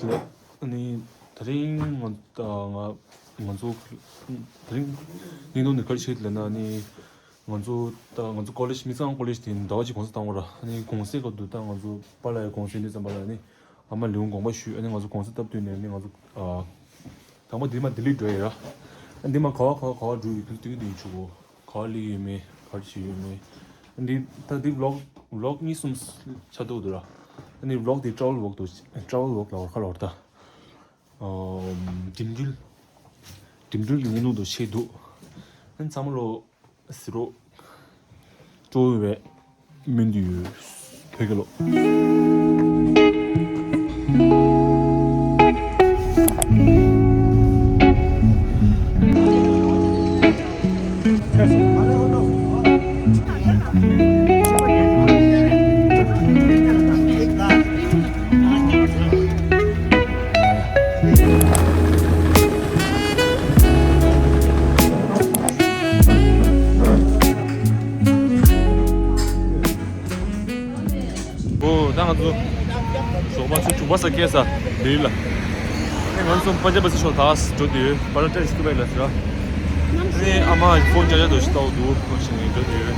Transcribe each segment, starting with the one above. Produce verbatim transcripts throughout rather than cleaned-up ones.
ཨ་ནི་དེ་རིང་ང་ང་ང་ཚོ་དེ་རིང་ཉིན་ནོ་ནི་ག་རེ་བྱེད་ལབ་ན། ཨ་ནི་ང་ཚོ་ད་ང་ཚོ་ཀོ་ལེཇ་མི་ཚང་ཀོ་ལེཇ་དེ་ཟླ་བ་གཅིག་གུང་སེང་བཏང་བ་ར། ཨ་ནི་གུང་སེང་སྐབས་དུ་ད་ང་ཚོ་པཱ་ལགས་ཀྱི་གུང་སེང་དུས་ཙམ་པ་ལ་ཨ་ནི་ཨ་མ་ལེའུ་དགོངས་པ་ཞུས། ཨ་ནི་ང་ཚོ་གུང་སེང་སྟབས་བསྟུན་ནས་ཨ་ནི་ང་ཚོ་ཨ། དང་པོ་འདི་མ་ལྡི་ལི་འགྲོ་ཡི་ར། ཨ་འདི་མ་ག་བ་ག་བ་ག་བ་འགྲོ་ཡི་དུས་དུས་དུས་ཆུ་གོ་ག་བ་ལི་ཡོད་མེད་ག་རེ་བྱེད་ཡོད་མེད། ཨ་འདི་ད་འདི་ཝི་ལོག་ཝི་ལོག་གཉིས་གསུམ་ཆགས་འདུག་འདུག་ར། ཨ་ནི་ཝི་ལོག་འདི་ཊ་རེ་ཝལ་ཝི་ལོག་འདུག་ཊ་རེ་ཝལ་ཝི་ལོག་ལ་བར་ཁ་ལ་བར་ད། ཨམ་འགྲིམ་འགྲུལ་འགྲིམ་འགྲུལ་གྱི་ངོས་ནས་འདུག་ཆེ་འདུག་ཨ་ནི་ཚང་མ་ལོ། ཟེར་རོ། སྤྲོ་བའི་སྨོན་འདུན་ཡོད། བོད་རྒྱལ་ལོ། ཨོ་ད་ང་ཚོ་ཞོགས་པ་ཆུ་ཚོད་དྲུག་པ་ས་ཁེལ་ས་ལི་ལ། ཨ་ནི་ང་ཚོ་པན་ཇབ་སི་ཤོག་ཐག་འགྲོ་དུས་པ་ར་ཊེ་སི་ཀུ་བེག་ལ་ཟེར་ར། ཨ་ནི་ཨ་མ་ཕོན་ཅར་ཇར་དུ་ཞིག་ལྟ་བ་འདུག་ཁོ་ཞིག་འགྲོ་དུས་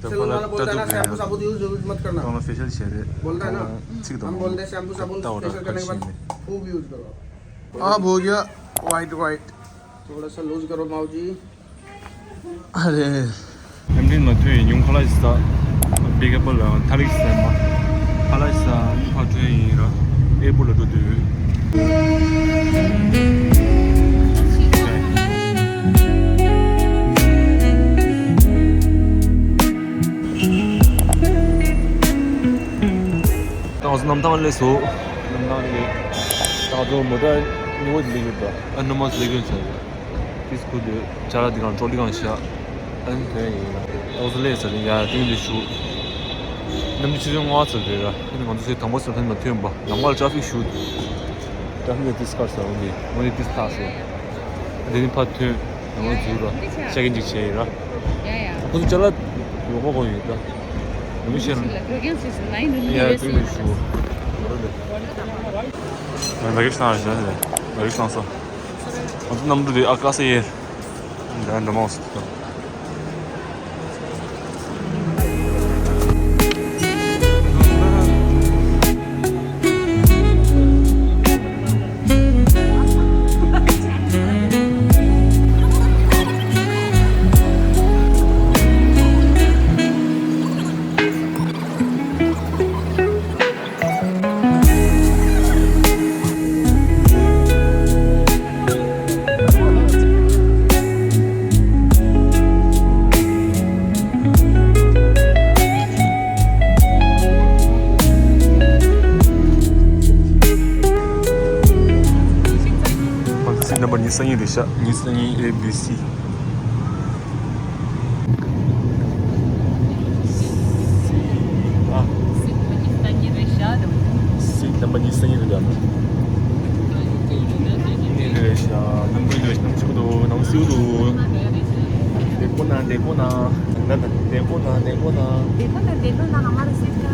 ད་པ་ལ་ལྟ་འདུག་གི་ཡང་། ཁོང་ལ་ཕེ་ཤལ་བྱས་རེད། ཁོང་ལ་ཚིག་དང་ལྟ་བ་ར་ཁ་ཤེས་ནས། ཨ་བོ་གྱ་ཝའིཊ་ཝའིཊ། थोड़ा सा लूज करो माऊ जी। ཨ་རེ། ཨེམ་ཌི་ལ་ཐོན་ཡིན་ཉུང་ཁ་ལ་ཞིག་ས། བི་ག་པ་ལ་ཐ་རིག་སེམས་མ། ཁ་ལ་ཞིག་ས་ཕ་ཐོན་ཡིན་ར། ཨེ་པོ་ལ་འགྲོ་དུས། ད་ང་ཚོ་གནམ་ཐང་སླེབས་སོང་། གནམ་ཐང་སླེབས། ད་ང་ཚོ་མོ་ཊ་ཉེ་བོ་སླེབས་ཡོད་པ། ཨ་ནུ་མ་སླེབས་ཡོད་ཟེར། ཏིས་ཁུ་དུ་ཅ་ལག་འདི་གང་ཊྲོ་ལི་གང་བཞག་ཨན་དོན་ཡིན་ན། ཨོ་ཟི་ལེ་ཟེར་ཡ་དེ་འདི་ཞུ། གནམ་གྲུ་ཆུ་ཚོད་ལྔ་ཙམ་རེད་ར། ཨ་ནི་ང་ཚོ་ཚོས་དང་པོ་ཟེར་ཁན་མ་ཐོན་པ། ནམ་མཁའ་ལ་ཊ་ཕིག་ཞུ། ཊ་ཕིག་ལ་ཏིས་ཁར་ཟེར་འོ་འདི་འོ་འདི་ཏིས་ཐག་ཟེར། དེ་ནི་ཕར་ཐོན། ནང་ལ་འཛུལ་ར། ཤ་གན་ཅིག་བྱས་ཡིན་ར། ཡ་ཡ། ཁོ་ཚོ་ཅ་ལག་ཡོད་པ་གོ་ཡོད་ད། ནམ་ཤེས་ན། ཡ་དེ་འདི་ཞུ། ལ་གེ་ཤི་ཐང་རེད་ཤག་ལ་གེ་ཤི་ཐང་ས། ང་ཚོ་གནམ་གྲུ་དེ་ཨ་ཀ་ས་ཡེ། འདྲ་འདྲ་མང་སོང་། ང་ཚོ་སི་ཊི་ནམ་བར་ཉི་ཤུ་རྩ་གཉིས་རེད་ཤག་ཉི་ཤུ་རྩ་གཉིས་ཨེ་བི་སི། སི་ཨ། སི་ཊི་ནམ་བར་ཉི་ཤུ་རྩ་གཉིས་རེད་ཤག་སི་ཊི་ནམ་བར་ཉི་ཤུ་རྩ་གཉིས་རེད་ཡ། ནི་རེད་ཤག་ནམ་བར་རེད་ཤག་ནམ་ཆུ་དོ་ནམ་སིའུ་དོ། དེ་ཁོ་ན་དེ་ཁོ་ན། ན་ན་དེ་ཁོ་ན་དེ་ཁོ་ན། དེ་ཁོ་ན་དེ་ཁོ་ན་ཧ་མ་རེད་སི་ཊི།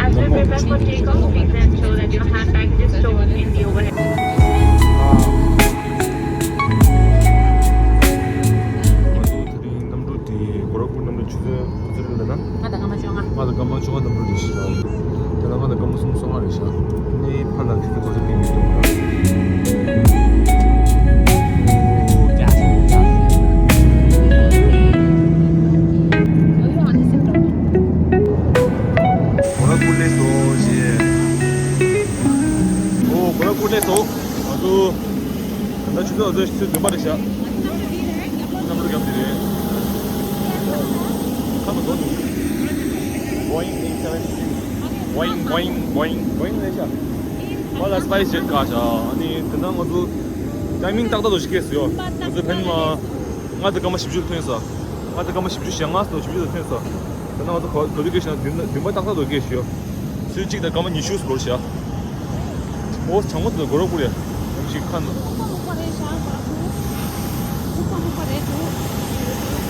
As you prepare for takeoff, please ensure that your handbag is stored in the overhead. ང་ཚོ་དེ་རིང་གནམ་གྲུ་དེ་གོ་ར་པུར་གནམ་གྲུ་ཆུ་ཚོད་ག་ཚོད་རེད་ལབ་ན། ལྔ་དང་སྐར་མ་བཅོ་ལྔ། ལྔ་དང་སྐར་མ་བཅོ་ལྔ་གནམ་གྲུ་དེ་ཞིག་རེད། དེ་ལ་ལྔ་དང་སྐར་མ་སུམ་ཅུ་སོ་ལྔ་རེད་ཤག་ནི་ཕར་ལ་དུས་ཚོད་ག་ཚོད་ཕེབས་མི་འདུག་གོ་ར་པུར་སླེབས་སོང་ཞེས། ཨོ་གོ་ར་པུར་སླེབས་སོང་། ང་ཚོ་ད་ཆུ་ཚོད་ང་ཚོ་ཆུ་ཚོད་བདུན་པ་རེད་ཤག་གནམ་གྲུ་བརྒྱབ་དེ་རེད། ཁ་མ་འདོར་འདུག Boeing eight seven three. Boeing, Boeing, Boeing, Boeing རེད་ཤག་པ་ལ་སི་པའི་སི་ཇེཊ་བཀག་ཤག་ཨ་ནི་དེ་ན་ང་ཚོ་ཊའི་མིང་ཏག་ཏག་ཏུ་ཞིག་སྐྱེས་སོང་ཡོད། ང་ཚོ་ཕན་མ། ལྔ་དང་སྐར་མ་བཞི་བཅུ་ལ་ཐོན་ས། ལྔ་དང་སྐར་མ་བཞི་བཅུ་ཞེ་ལྔ་སོ་བཞི་བཅུ་ལ་ཐོན་ས། ད་ནང་ང་ཚོ་ག་ག་དུས་སྐྱེས་ཤག་ན་བདུན་བདུན་པ་ཏག་ཏག་ཏུ་སྐྱེས་ཤག་ཚོད་གཅིག་དང་སྐར་མ་ཉི་ཤུ་ལོར་ཤག་ཨོ་གྲང་མོ་དུ་གོ་རོ་ཀུ་རེ། ནམ་ཞིག་ཁ་ན།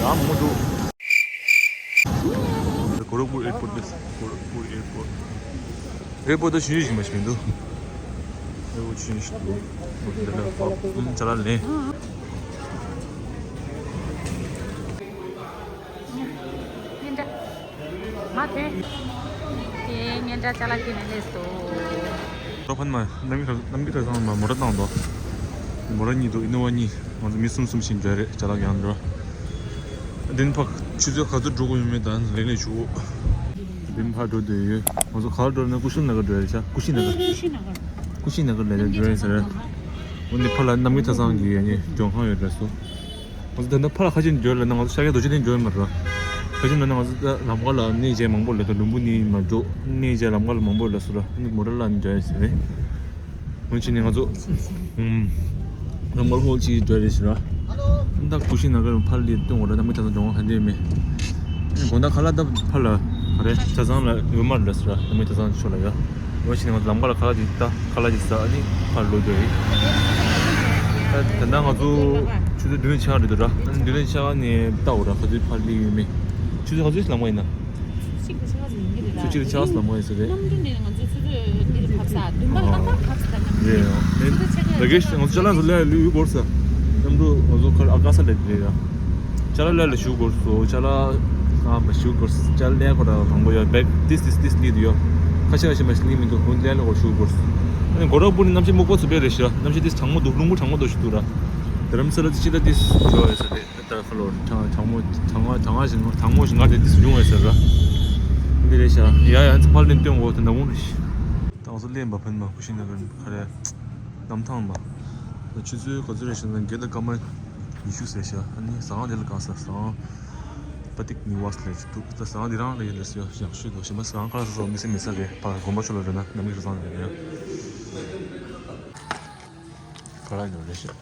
ཡ་མོ་མོ་འདུག་གོ་རོ་ཀུ་ཨེར་པོར་ཊི་དེ། གོ་རོ་ཀུ་ཨེར་པོར་ཊི། ཨེ་པོ་ཏོ་ཆུང་ཆུང་ཞིག་མ་ཞིག་མི་འདུག་ཨེ་པོ་ཆུང་ཆུང་ཞིག་འདུག་འདི་ལ་ཁོ་ཅ་ལག་ལེན། སྙན་གྲགས། མ་ཐོན། དེ་སྙན་གྲགས་ཅ་ལག་ཁྱེར་ནས་སླེབས་སོང་། ཨོ་ཕན་མ་རྣམ་རྒྱལ་རྣམ་རྒྱལ་གྲྭ་ཚང་མ་མོ་ཊ་བཏང་འདུག་མོ་ཊ་གཉིས་འདུག་ཨི་ནོ་ཝ་གཉིས། ང་ཚོ་མི་གསུམ་གསུམ་ཞིག་འགྲོ་རེད། ཅ་ལག་ཡང་འགྲོ། དེ་ནི་ཕ་ཆུ་ཚོད་ག་ཚོད་འགྲོ་དགོས་ཡོད་མེད་དང་ལེགས་ལེགས་ཞུ། དེ་ནི་ཕ་འགྲོ་འདོད་ཡོད། ང་ཚོ་ག་ལ་འགྲོ་ན་ཀུ་ཤུ་ན་གར་འགྲོ་རེད་ཤག་ཀུ་ཤི་ན་གར། ཀུ་ཤི་ན་གར་ལ་འགྲོ་རེད་ཟེར། འོ་ནི་ཕ་ལ་རྣམ་རྒྱལ་གྲྭ་ཚང་གི་ཨ་ནི་མགྲོན་ཁང་ཡོད་རེད་སོ། ང་ཚོ་ད་ལྟ་ཕར་ལ་ཁ་ཤས་འགྱོ་ལ་ན་ང་ཚོ་ཤར་རྒྱག་རྡོ་རྗེ་གདན་འགྱོ་ཡོད་མ་རེད། ཁ་ཤས་ན་ང་ཚོ་ད་ལམ་ཁ་ལ་གནས་མཇལ་མང་པོ་ལ་ད་ལུམ་བི་ནི་མ་འགྲོ། གནས་མཇལ་ལམ་ཁ་ལ་མང་པོ་ལ་སུ་ར་ནི་མོ་ར་ལ་ནི་འགྱོ་ཡ་ཟེར་རེད། ང་ཆེ་ནི་ང་ཚོ་ཨུམ་ལམ་ཁ་ཧོལ་ཅིག་འགྱོ་རེད་ཟེར་ར། ད་ཀུ་ཤི་ན་གར་ཕར་ལ་སྟོན་འོ་ར་ད་མི་ད་ཚོ་འགྱོ་ང་ཧ་འདྲེ་མེད། དགོང་དག་ཁ་ལག་ད་ཕར་ལ་ག་རེ་ཆ་ཚང་ལ་ཡོད་མ་རེད་ཟེར་ར། ད་མི་ད་ཚང་ཆོ་ལ་ཡ། འོ་ཞིག་ནས་ང་ཚོ་ལམ་ཁ་ལ་ཁ་ལག་ཅིག་ལྟ། ཁ་ལག་ཅིག་ཟ། ཨ་ནི་ཕར་ལོག་འགྲོ་ཡིན། ད་ད་ལྟ་ང་ཚོ་ཆུ་ཚོད་བདུན་ཕྱེད་ཀ་རེད་འདུག་ར། ཨ་ནི་བདུན་ཕྱེད་ཀ་ནས་ལྟ་འོ་ར་ག་ཚོད་ཕར་སླེབས་ཡོད་མེད། ཆུ་ཚོད་ག་ཚོད་ལམ་ཁ་ཡིན་ན། ཆུ་ཚོད་ཕྱེད་ཀ་ཙམ་ཡིན་གྱི་རེད་ལ། ཆུ་ཚོད་ཕྱེད་ཀ་ཙམ་ལམ་ཁ་ཡིན་ས་རེད། གནམ་གྲུ་ནས་ང་ཚོ་ཆུ་ཚོད་འདིར་བབས་ས་བདུན་པ་ལྷག་པར་བབས་ས་ད་གནམ་གྲུ། རེད་ཡོ། ཆུ་ཚོད་ཕྱེད་ཀ་ད་གེ་ང་ཚོ་ཅ་ལག་ཚོ་ལས་ལུས་བོར་ས། གནམ་གྲུ་ང་ཚོ་ཁར་ཨ་ཀ་ས་ལས་རེད་ཡ། ཅ་ལག་ལས་ལ་ཞུ་དགོས་སོ། ཅ་ལག་ཨ་མ་ཞུ་དགོས། ཅ་ལག་ཁོ་ར་མང་པོ་ཡོད། བེག་ཏིས་ཏིས་ཏིས་ལི་དུ་ཡོད། ཁ་ཤས་ཁ་ཤས་མ་ཞིག་ལི་མི་འདུག་ཧོན་ལས་ལ་གོ་ཞུ་དགོས། ཨ་ནི་གོ་ར་པུ་ནི་གནམ་གཤིས་སྨུག་པ་ཚུ་བེ་རེ་ཤི་ར། གནམ་གཤིས་ཏིས་གྲང་མོ་འདུག་རླུང་བུ་གྲང་མོ་འདུག་ཞུ་འདུག་ར། དེ་རམ་ས་ལ་ཏི་ཅི་ལ་ཏིས་ཇོ་ཡོད་ས་རེད། ད་ཁ་ལོ་གྲང་གྲང་མོ་གྲང་བ་གྲང་བ་ཞིག་གྲང་མོ་ཞིག་ང་དེ་ཏིས་ཡོང་ཡོད་ས་ར། འདི་རེ་ཤ་ཡ་ཡ་ཚ་ཕར་ལེན་སྟོན་འོ་དེ་ན་འོང་རེ་ཤི། ད་ང་ཚོ་ལེན་པ་ཕན་མ་ཁུ་ཤི་ན་ག་རེ་གནམ་ཐང་མ། ད་ཆུ་ཚོད་ག་ཚོད་རེད་ཤི་ན་དགེ་ད་སྐར་མ་ཉི་ཤུ་ཟེར་ཤག་ཨ་ནི་ཟ་ཁང་དེ་ལ་གང་ཟ་ཟ་ཁང་པ་ཏིག་ནི་ཝཱས་ལས་ཅི་འདུག་ད་ཟ་ཁང་དེ་རང་ལ་ཡིན་ལ་ཟེར་ཡག་ཤོས་འདུག་ཞི་མ་ཟ་ཁང་ཁ་ལ་ཟ་ཟ་མི་སེ་མི་ཟ་རེད། ཕ་དགོན་པ་ཆོ་ལ་རེད་ན་ནམ་གི་ཟ་ཁང་རེད་ཡ། ཁ་ལ་ཉོ་རེད་ཤག་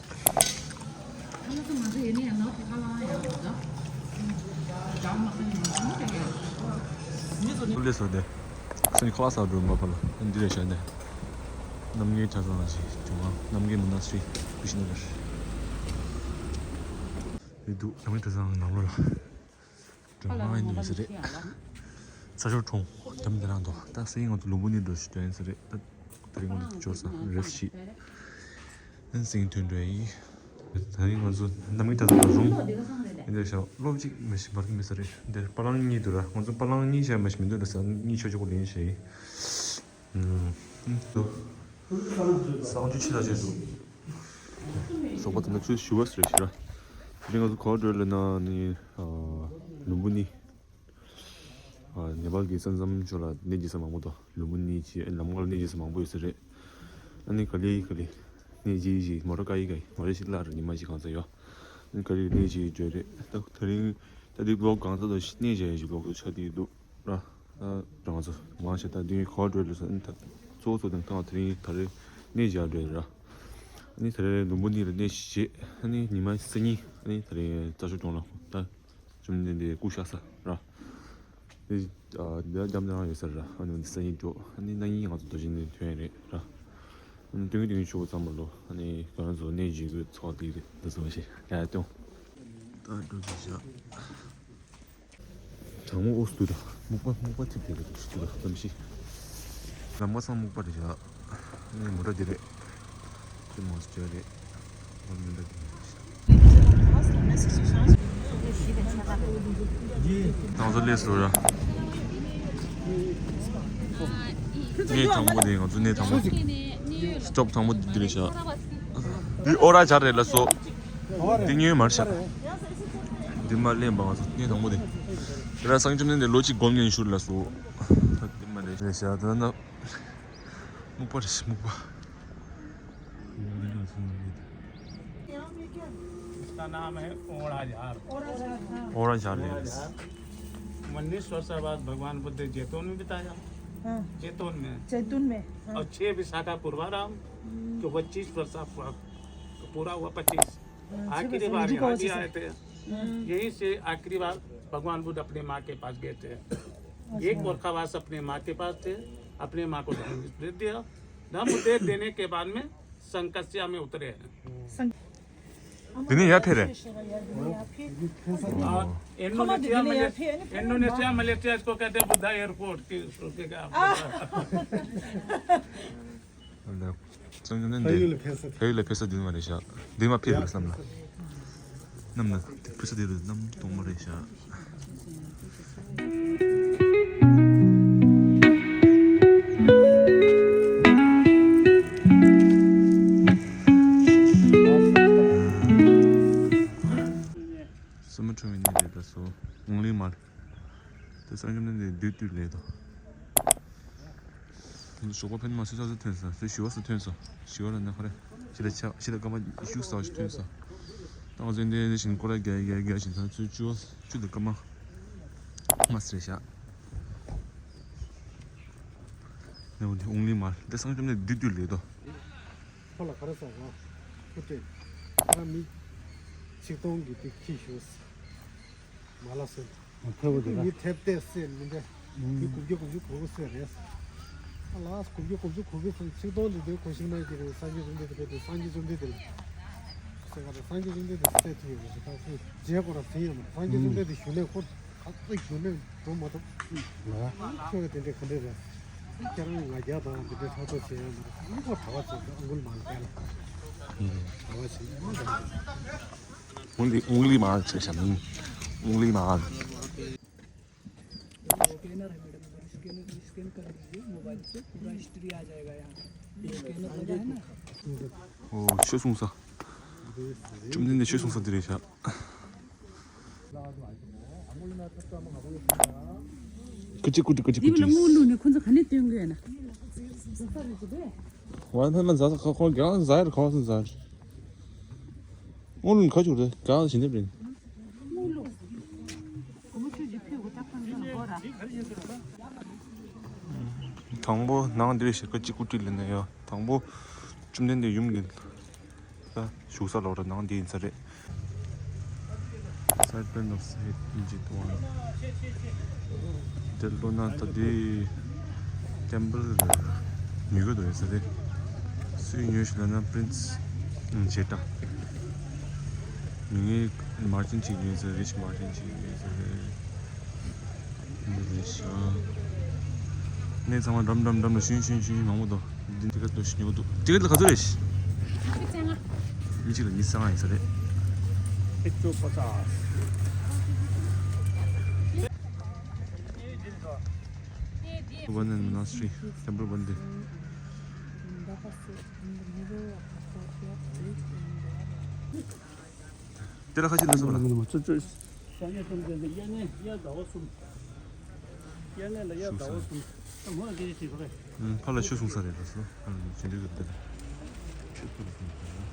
ལས་སོ་དེ། སེམས་ཁ་ས་འགྲོ་མ་ཕ་ལ་འདི་རེད་ཤག་ནས། རྣམ་ངེས་གྲྭ་ཚང་ཞིག་བྱུང་བ། རྣམ་ངེས་མུ་ན་སི་རི་ཀུ་ཤི་ན་གར་རེད་འདུག་རྣམ་ངེས་གྲྭ་ཚང་ནང་ལོགས་ལ་འགྲོ་མ་ཡིན་ནི་ཟེར་རེད། ས་ཞོར་གྲོང་འདམ་དེ་རང་དོ་ད་སེང་ང་ཚོ་ལུམ་བུ་ནི་འགྲོ་ཞིག་འགྲོ་ཡིན་ཟེར་རེད། ད་དེ་རིང་ང་ཚོ་འབྱོར་ས་རེས་ཤིག་ཨན་སེང་ཐོན་འགྲོ་ཡིན། ད་རིང་ང་ཚོ་རྣམ་ངེས་གྲྭ་ཚང་དང་རུང་ཡིན་དེ་ཤག་སློབ་ཅིག་མི་ཤི་བར་གི་མི་ས་རེད། འདིར་པ་ལང་གཉིས་འདུག་ར། ང་ཚོ་པ་ལང་གཉིས་བྱས་མ་ཤི་མི་འདུག་ར། ས་གཉིས་ཆོག་ཆོག་ལེན་ཤེས། ཨུམ། སང་ཆུ་ཆི་ལ་ཆེ་འདུག་སོག་པ་དེ་ན་ཆུ་ཞུ་བ་སི་རེད་ཤི་ར། དེ་རིང་ང་ཚོ་ག་བར་འགྲོ་ལ་ན་ནི་ལུམ་བུ་ནི། ནེ་པཱལ་གྱི་ས་མཚམས་ཕྱོགས་ལ་གནས་མཇལ་ས་མང་པོ་དང་ལུམ་བུ་ནི་ཅི་ལམ་ཁ་ལ་གནས་མཇལ་ས་མང་པོ་ཡོད་ས་རེད། ཨ་ནི་ག་ལེ་ག་ལེ་གནས་མཇལ་ཞིག་མོ་ཊ་ཀ་ཡི་ཀ་ཡི་མོ་ཊ་ཞིག་གླ་ར་ཉི་མ་ཞིག་གང་ཚ་ཡོད། ཨ་ནི་ག་ལེ་གནས་མཇལ་བརྗོད་རེད། ད་དེ་རིང་ད་དེ་བློག་གང་ཚ་དང་གནས་མཇལ་ཞིག་བློག་ཏུ་ཆ་དེ་འདུག་ར། ད་རང་ཚོ་མང་ཆེ་ད་དེ་ག་བར་འགྲོ་ལ་ས་ཨ་ནི་ད་གཙོ་བོ་གཙོ་དོན་ཐང་དེ་རིང་ད་རེས་གནས་མཇལ་བརྗོད་ར། ཨ་ནི་ད་རེས་ལུམ་བུ་ནི་ལ་གནས་བཞེས། ཨ་ནི་ཉི་མ་སང་ཉིན་ཨ་ནི་ད་རེས་རྩྭ་མཆོག་གྲོང་ལ་ད། བཅོམ་ལྡན་འདས་སྐུ་གཤེགས་ས་ར། འདི་ཨ་འདི་རྒྱབ་ནང་ཡོད་ས་ར། ཨ་ནི་འདི་སང་ཉིན་འགྲོ། ཨ་ནི་གནངས་ཉིན་ང་ཚོ་རྡོ་རྗེ་གདན་ཐོན་རེད་ར། ཨ་ནི་སྟོན་གྱི་སྟོན་གྱི་ཆུ་བོ་ཚང་མ་ལོ། ཨ་ནི་ཁྱོད་རང་ཚོ་གནས་མཇལ་གྱི་ཚོགས་འདི་རེད་འདི་ཚོ་ཞེས་ཡ་སྟོན། ད་འགྲོ་གི་བཞག་གྲང་མོ་ཨོ་སྟུ་དང་སྨུག་པ་སྨུག་པ་ཐིབས་དེ་རེད་སྟུ་དང་གཏམ་ཤི། ལམ་ཁ་ཚང་སྨུག་པ་རེད་བཞག་ནི་མོ་ཊ་འདི་རེད། ཅི་མོ་ཅི་རེད། ང་ཚོ་སླེབས་སོང་ར། གནས་དང་པོ་དེ་ང་ཚོ་གནས་དང་པོ། སི་ཊོབ་དང་པོ་འདི་རེད་བཞག་འདི་ཨོ་ར་ཇར་རེད་ལ་སོ། འདི་ཉོས་མར་བཞག་འདི་མ་ལེན་པ་ང་ཚོ་གནས་དང་པོ་དེ། དེ་ལ་སངས་བཅོམ་ལྡན་འདས་ལོ་གཅིག་སྒོམ་ཉན་ཤུར་ལ་སོ། འདི་མ་རེད་བཞག་ད་ན། སྨུག་པ་རེད་སྨུག་པ། इसका नाम है ओड़ा झार। ओड़ा झार। ओड़ा झार ले। उन्नीस वर्ष बाद भगवान बुद्ध जैतून में बिताया। हाँ। जैतून में। जैतून में, हाँ। और छह विशाखा पूर्वाराम, हम्म। तो पच्चीस वर्ष आपका पूरा हुआ, पच्चीस। हाँ, छह आखिरी वर्ष बार यहाँ भी आए थे। हम्म। यहीं से आखिरी बार भगवान बुद्ध अपने माँ के पास गए थे। अच्छा। एक वर्षावास अपने माँ के पास थे, अपने माँ को धर्म उपदेश दिया। धर्म उपदेश देने के बाद में संकस्या में उतरे हैं। संक- दिने या फिर है? और इंडोनेशिया, मले-, इंडोनेशिया, मलेशिया इसको कहते हैं बुद्धा एयरपोर्ट की, उसके क्या? ལགས། བསམ་བྱུང་ནི་འདི་ཕ་ཡུལ་ལ་ཕེབས་ས་དེ། ཕ་ཡུལ་ལ་ཕེབས་ས་དེ་མ་རེད་ཤག་འདི་མ་ཕེབས་རེད་བསམ་ལ། ནམ་ན་དེ་ཕེབས་ས་དེ་རུ་ནམ་གཏོང་མ་རེད་ཤག་སེམས་མ་འཁྲུལ་བའི་གནས་དེ་ལ་སོ། ཨུང་ལི་མར། དེ་སངས་རྒྱས་ནི་འདི་བདུད་བཏུལ་ལས་དོ། ཞོགས་པ་ཕན་མ་སུ་ས་སུ་ཐོན་ས་སུ་ཞི་བ་སུ་ཐོན་ས་ཞི་བ་ལ་ནི་ཁོ་རེ། ཞི་ལ་ཆ་ཞི་ལ་སྐར་མ་བཞུགས་ས་ཞིག་ཐོན་ས། ད་ང་ཚོའི་འདི་ནི་བཞིན་སྐོར་ར་རྒྱ་རྒྱ་རྒྱ་བཞིན་ས་ཚུལ་བཅུ་བ་བཅུ་དང་སྐར་མ་ལྔ་ཟེར་ཤག་ནི་འོ་འདི་ཨུང་ལི་མར་དེ་སངས་རྒྱས་ནི་བདུད་བཏུལ་ལས་དོ། ཁོ་ལ་ག་རེ་ཟ་ག་ཁོ་ཏེ་ཁ་མི་ཆིག་སྟོང་གི་ཏིག་ཁྱི་ཞུ་ས་མ་ལ་སོན། ཐེ་བོ་དེ་ལ། མི་ཐེབས་ཏེ་སེ་མི་འདྲ། ཨུམ། མི་དགུ་བརྒྱ་དགུ་བཅུ་གོ་དགུ་སེ་རེད། ཨ་ལ་དགུ་བརྒྱ་དགུ་བཅུ་གོ་དགུ་སེ་ཆིག་སྟོང་དེ་དེ་གོ་ཤིང་ན་གི་རེད། སངས་རྒྱས་བཅོམ་ལྡན་འདས་དེ་སངས་རྒྱས་བཅོམ་ལྡན་འདས་དེ་སེ་ག་རེ་སངས་རྒྱས་བཅོམ་ལྡན་འདས་སེ་ཐུ་ཡོད་རེད། ད་ཁོས་རྗེས་སྐོར་ར་ཟིན་ཡོད་མ་རེད། སངས་རྒྱས་བཅོམ་ལྡན་འདས་ཞུ་ནས་ཁོ་ག་ཚོད་ཞུ་ནས་འགྲོ་མ་ཐུབ། ང་། ཁྱོད་ཀྱི་དེ་འདྲས་ག་འདྲས་རེད། ཁྱེད་རང་ང་རྒྱལ་དང་དེ་འདྲས་ཐག་གཅོད་བྱེད་ཡ་མ་རེད། ཁོ་གྲྭ་པ་ཚོས་ཨ་འགུལ་མ་ལ་བལྟས་ལ། གྲྭ་པ་ཞིག་ཨ་འགུལ། ཨུང་ལི་ཨུང་ལི་མར་བྱས་ཤག་མིང་ཨུང་ལི་མར། स्कैनर है मैडम, अगर स्कैनर स्कैन कर लीजिए मोबाइल से, पूरा हिस्ट्री आ जाएगा यहाँ पे। ये स्कैनर लगा है ना। ཨོ་ཆོས་གསུང་ས། བཅོམ་ལྡན་འདས་ཆོས་གསུང་ས་འདི་རེད་ཤག་ཀི་ཅི་ཀུ་ཅི་ཀི་ཅི་ཀུ་ཅི། དེ་ལ་དངུལ་བླུགས་ནས་ཁོ་ཚོ་ག་ནས་སྟོན་དགོས་ན། ཝན་ཕན་མ་ཛ་ཁ་ཁོ་གང་ཛ་ཡར་ཁོ་སུ་ཛ། དངུལ་ལོན་ཁ་ཆུ་རེད་ག་ཞིན་དེ་པིན། དང་པོ་ནང་འདིར་ཞིག་ག་གཅིག་སྐུ་དྲིན་ལེན་ན་ཡོད། དང་པོ་བཅོམ་ལྡན་འདས་ཡུམ་གྱི་ད་བཞུགས་ས་ལོག་ར་ནང་འདི་ཡིན་ས་རེད། Side panel of Saint Egypt one. དེ་ལོ་ན་ད་དེ་ཊེམ་པལ་ཉོ་གི་འདུག་ཡོད་ས་རེད། སུས་ཉོས་ཤིག་ལབ་ན་པྲིན་སི་ཇེ་ཊ། མི་ངའི་མར་ཅན་ཅིག་ཉོས་ས་རེད། རིཆ་མར་ཅན་ཅིག་ཉོས་ས་རེད། འདི་རེད་ཤག་གནས་ཚང་མ་འགྲམ་འགྲམ་འགྲམ་ལ་ཤུན་ཤུན་ཤུན་མང་པོ་འདུག་འདི་ཊི་ཀེ་ཊི་ལྟོས་ཤིག་ཉོ་གི་འདུག་ཊི་ཀེ་ཊི་ལ་ག་ཚོད་རེད། མི་གཅིག་ལ་ཉི་ཤུ་རྩ་ལྔ་ཡིན་ས་རེད། One and Monastery, temple one day. དེ་ལ་ཁ་ཅིག་ལ་སོང་ལ། སངས་རྒྱས་བཅོམ་ལྡན་འདས་དབྱར་གནས་དབྱར་ཟླ་བ་གསུམ། དབྱར་གནས་ལ་དབྱར་ཟླ་བ་གསུམ། ད་ངོ་ལ་དེ་ཞིག་རེད། ཕར་ལ་ཆོས་གསུང་ས་རེད་ལ་སོ། ཕར་ལ་ཆོས་འདུལ་གི་འདུག་ཆོས་ཐུག་ལ་གསུང་ས་རེད།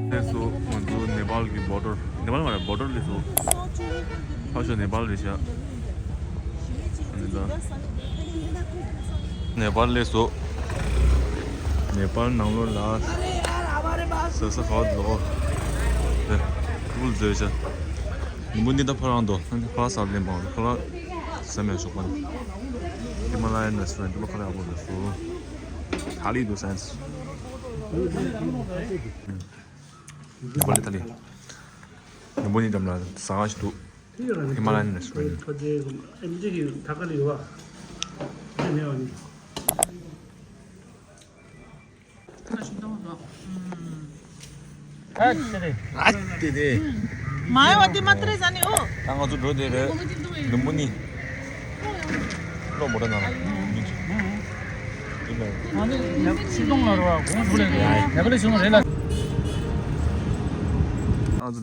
སླེབས་སོང་། ང་ཚོ་ནེ་པཱལ་གྱི་བོར་ཌར། ནེ་པཱལ་མ་རེད། བོར་ཌར་སླེབས་སོང་། ཕར་ཞོག་ནེ་པཱལ་རེད་ཤག་ནེ་པཱལ་སླེབས་སོང་། ནེ་པཱལ་ནང་ལོགས་ལ་ཟ་ས་ཧོ་ལོ། ཨེ། ཕུལ་བཟོས་ཤག་ལུམ་བི་ནི་ད་ཕར་རང་དོ། ཕར་ཟ་ལེན་པ་ཕར་ཟ་མེད་ཤོག་པ། Himalayan restaurant ལ་ཁ་ལག་ཡག་པོ་རེད་སོ། ཐ་ལི་འདུག་སན། ནེ་པཱལ་ལི་ཐ་ལི། ལུམ་བི་ནི་འགྲམ་ལ་ཟ་ཁང་ཞིག་འདུག Himalayan restaurant. ཨ་ཏི་ཏི། མ་ཡོང་བ་དེ་མ་ཏི་རེ་ཟ་ནི་འོ། ད་ང་ཚོ་འགྲོ་བསྡད་རེད། ལུམ་བི་ནི། བློ་མོ་ར་ན་ལ། ང་ཚོ་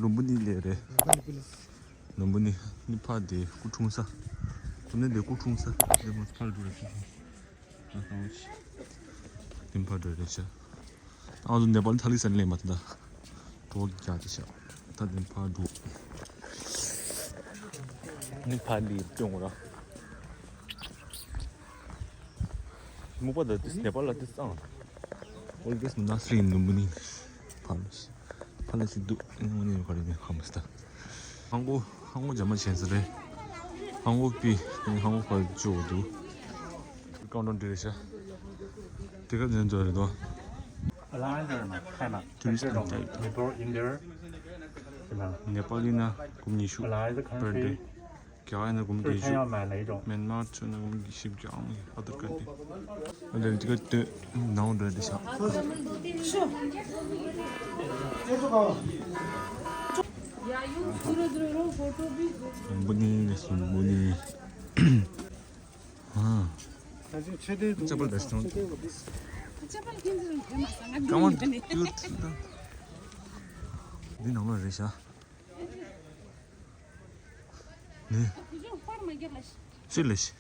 ལུམ་བི་ནི་ལ་རེད། ལུམ་བི་ནི་ནི་ཕ་དེ་སྐུ་འཁྲུངས་ས། སྐུ་ནི་དེ་སྐུ་འཁྲུངས་ས་དེ་ང་ཚོ་ཕར་འགྲོ་རེད། ཨ་ཧ། དེ་ཕར་འགྲོ་རེད་ཤག་ང་ཚོ་ནེ་པཱལ་ཐ་ལི་ཟ་ནི་ལེན་མ་ཐུབ་ད། ལོ་བརྒྱ་དེ་ཤག་ད་དེ་ཕར་འགྲོ། ནི་ཕར་ལི་སྐྱོང་ར། མུ་པ་ད་དེ་ནེ་པ་ལ་དེ་སང་། ཨོལ་ཝེས་ནཱ་སི་རི་ནུམ་བུ་ནི་ཕར་ལ་ཕར་ལ་ཞིག་འདུག་ཨེ་ནི་ཡོད་ག་རེ་ནི་ཧ་མ་སི་ད། ཧང་གོ་ཧང་གོ་ཇ་མ་ཆེན་ས་རེད། ཧང་གོ་པི་ཧང་གོ་ཕར་ཅོ་འདུག་ཀའུན་ཊར་འདི་རེད་ཤག་དེ་ག་འཛིན་ཚོ་རེད་དོ། Alliance or not? China. Tourist Center. Before India, China. ནེ་པ་ལི་ན་ཀུམ་ཉི་ཤུ། Alliance པར་ཌེ། country. རྒྱ་གར་ན་ཀུམ་བརྒྱད་ཅུ། མེན་མར་ཚོ་ན་ཀུམ་བཞི་བཅུ་ཨང་ཨ་དར་ཀ་ཏི། ཨ་ལེ་ཏི་ཀ་ཏི་ནང་འགྲོ་དེ་ཤག་སུམ་བུ་ནི་ནི་སུམ་བུ་ནི། ཨ། ཅ་པལ་དེ་སོང་། ཅ་པལ་ཁྱེད་ཚོས་གོན་མ་སོང་། ང་ཀ་མ་འདི་ཡོད་ད། འདི་ནང་ལོགས་རེད་ཤག་ནི། ཤི་ལེ་ཤི།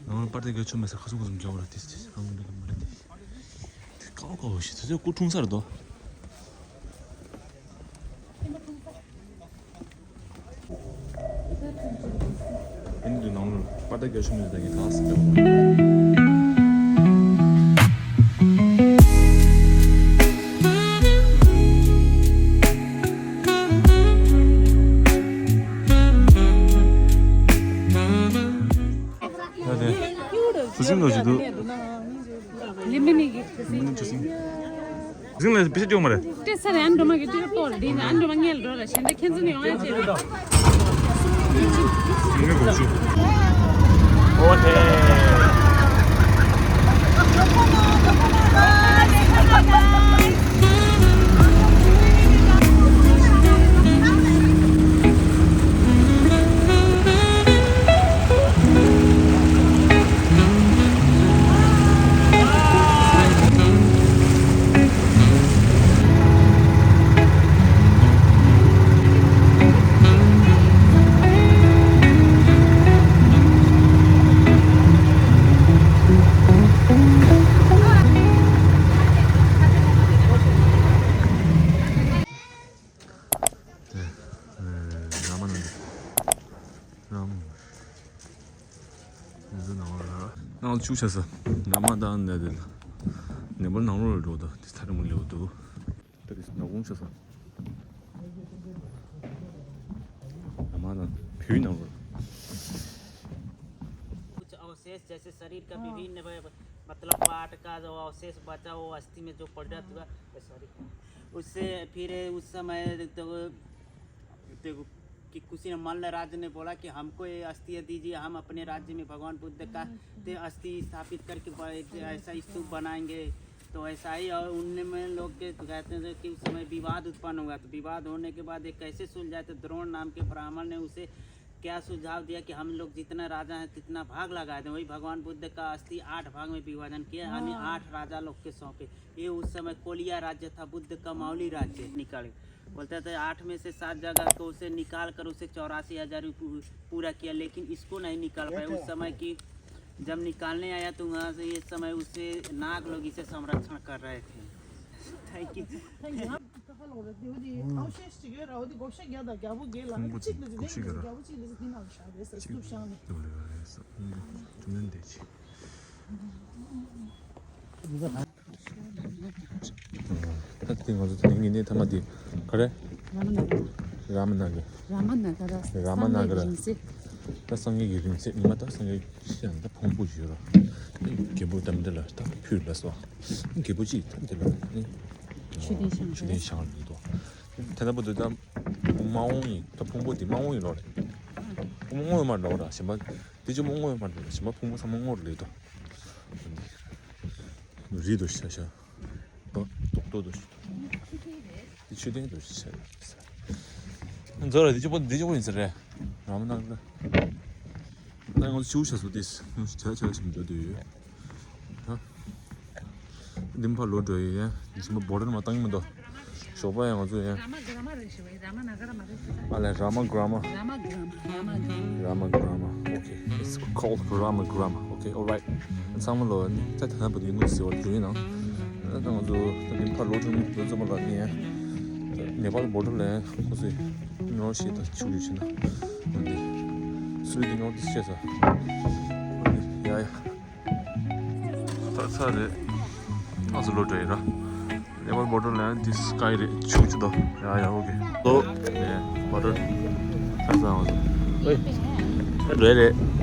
ནང་པར་ཏེ་གྱོད་ཆོ་མེད་ས་ཁ་སུ་ཁ་སུ་འཇོག་ར་ཏིས་ཏིས་ཨང་མི་ལ་མ་ལ་ཏིས། ཏི་ཀའོ་ཀའོ་ཤི་ཏི་ཀུ་ཁྲུང་སར་དོ། ཨིན་དུ་ནང་ལ་པར་ཏེ་གྱོད་ཆོ་མེད་ས་ད་གི་ལགས་སི་ཀྱོ། ལེ་མོན་ནི་གི། ཟིང་ལ་པི་ཤ་སྐྱོ་མ་རེད། ཏེ་སར་ཨན་འགྲོ་མ་གི་ཏི་རུ་ཏོར་དེ་ནི་ཨན་འགྲོ་མ་ངལ་འགྲོ་ར་ཞེན་ད་ཁྱེད་ཚོ་ནི་ཡོང་ཡ་ཅེ་རེད། ཟིང་ལ་གོ་ཆུ། ཨོ་ཐེ། དེ། ཨེ། ར་མ་ན་གི། ར་མ། འདི་ཚོ་ནང་ལ་ར། ནང་ལ་ཆུ་ཆགས་ས། ར་མ་ན་ནི་དེ། ནེ་པཱལ་ནང་ལོགས་ལ་འགྲོ་དོ། དེ་ཐ་རི་མུ་ལེའུ་དུ། ད་དེ་ནག་ཁུང་ཆགས་ས། ར་མ་ན་བོད་ནང་ལོགས། कुछ अवशेष जैसे शरीर का विभिन्न व-, मतलब पार्ट का जो अवशेष बचा, वो अस्थि में जो परिणत हुआ, सॉरी, उससे फिर उस समय तो, तो कि कुछ मल्ल राज ने बोला कि हमको ये अस्थियाँ दीजिए, हम अपने राज्य में भगवान बुद्ध का ते अस्थि स्थापित करके ब-, एक ऐसा स्तूप बनाएंगे। तो ऐसा ही, और उनमें लोग के कहते थे कि उस समय विवाद उत्पन्न हुआ, तो विवाद होने के बाद ये कैसे सुलझा, तो द्रोण नाम के ब्राह्मण ने उसे क्या सुझाव दिया कि हम लोग जितना राजा हैं, तितना भाग लगा दें। वही भगवान बुद्ध का अस्थि आठ भाग में विभाजन किया, यानी आठ राजा लोग के सौंपे। ये उस समय कोलिया राज्य था, बुद्ध का मौली राज्य निकाल। बोलते थे, आठ में से सात जगह को उसे निकाल कर उसे चौरासी हजार पू-, पूरा किया, लेकिन इसको नहीं निकाल पाए। उस समय की जब निकालने आया, तो वहाँ से ये समय उसे नाग लोग इसे संरक्षण कर रहे थे। Thank you. ཁ་ལོ་ར་དེ་འོ་དེ་ཨའུ་ཤེས་ཅིག་ཡོད་ར། འོ་དེ་སྒོ་ཤ་རྒྱག་དང་རྒྱ་བོ་རྒྱག་ལ་ཁོང་གཅིག་ལ་ཟེར་ཁོང་ནས་ཤི་ག་ར་རྒྱ་བོ་གཅིག་ལ་ཟེར་དེ་ནང་ཤ་རེད་ཟེར་སུ་ཤང་ནས། དེ་འོ་རེད་རེད་ཟེར། ཁོང་གི་ཁྲིམས་འདོན་དེ་ཆེ། ད་དེ་ང་ཚོ་དེ་རིང་གི་གནས་ཐ་མ་དེ་ག་རེ། ར་མ་ན་ག་ར། ར་མ་ན་ག་ར། ར་མ་ན་ག་ར། སངས་རྒྱས་ཀྱི་རིང་བསྲེལ། ད་སངས་རྒྱས་ཀྱི་རིང་བསྲེལ་ཉི་མ་ད་སངས་རྒྱས་ཤི་ཡང་ད་ཕུང་པོ་ཡོད་ར། རྒྱལ་པོ་དམ་དེ་ལ་ད་ཕུལ་ལ་སོ། རྒྱལ་པོ་གཅིག་ད་དེ་ལ་ནི་མཆོད་རྟེན་བཞེངས་མཆོད་རྟེན་བཞེངས་ལ་འདུག་དེ་ལྟ་བུ་དུ་ད་མ་འོངས་ཡིན། ད་ཕུང་པོ་དེ་མ་འོངས་ཡིན་ལོ་རེད། ཕུང་པོ་སྔོན་མ་འགྲོ་ར། གཞན་པ་དེ་ཅི་མོ་སྔོན་མ་འགྲོ་ར། གཞན་པ་ཕུང་པོ་ཚང་མ་སྔོ་རུ་ལེགས་དོ། རི་དོ་ཤ་ཤ། རྡོག་རྡོག་དོ་ཤ། དེ་མཆོད་རྟེན་དོ་ཤ་ཤ། ཛོ་ར་དེ་ཅི་པོ་དེ་ཅི་པོ་ཡིན་ཟེར་རེད། ར་མ་ན་ག་ར། ད་ང་ཚོ་ཆུ་བོ་ཆ་སོ་དེས་ཆ་ཆ་ཆ་མི་འགྲོ་དུས་ཡོད། ཧ། འདི་མ་ཕར་ལོག་འགྲོ་ཡི་ཡ། འདི་མ་བོ་ཌར་མ་བཏང་གི་མི་འདུག་ཞོགས་པ་ཡང་ང་ཚོ་ཡང་། ར་མ་ག་ར་མ་རེད་ཞུ་བ་ཡིན། ར་མ་ན་ག་ར་མ་རེད་ཞུ་བ། ཨ་ལས། Rama Grama. Rama Grama. Rama Grama. Rama Grama. Okay, it's called Rama Grama. Okay, all right. ཚང་མ་ལོ་ནི་ད་ད་ལྟ་བར་དུ་ཡིན་ནོ་ཟེར་བ་དེ་ཡིན་ནང་། ད་ང་ཚོ་ད་ནི་ཕར་ལོག་འགྲོ་མི་འདུག་ཙམ་པ་ལ་ནི་ནེ་པཱལ་བོར་ཌར་ལ་ཁོ་ཚོས་ཉོ་ཤེས་ད་ཆུ་ཡོད་ཕྱིན་ན་འོན་ཏེ་སུ་ཡིན་ཉོ་དེ་ཤེས་ས་འོན་ཏེ་ཡ་ཡ། ད་ཚ་རེད། ཨ་ཚ་ལོ་འདྲ་ཡིན་ར། ནེ་པཱལ་བོར་ཌར་ལ་ཡང་འདི་སི་ཀའི་རེད། ཆུ་ཆུ་དོ། ཡ་ཡ། ཨོ་ཁེ། དོ། ནེ་བོར་ཌར། ཚ་ཚ་ཨ་ཚ། ཨོའི། རེད་རེད།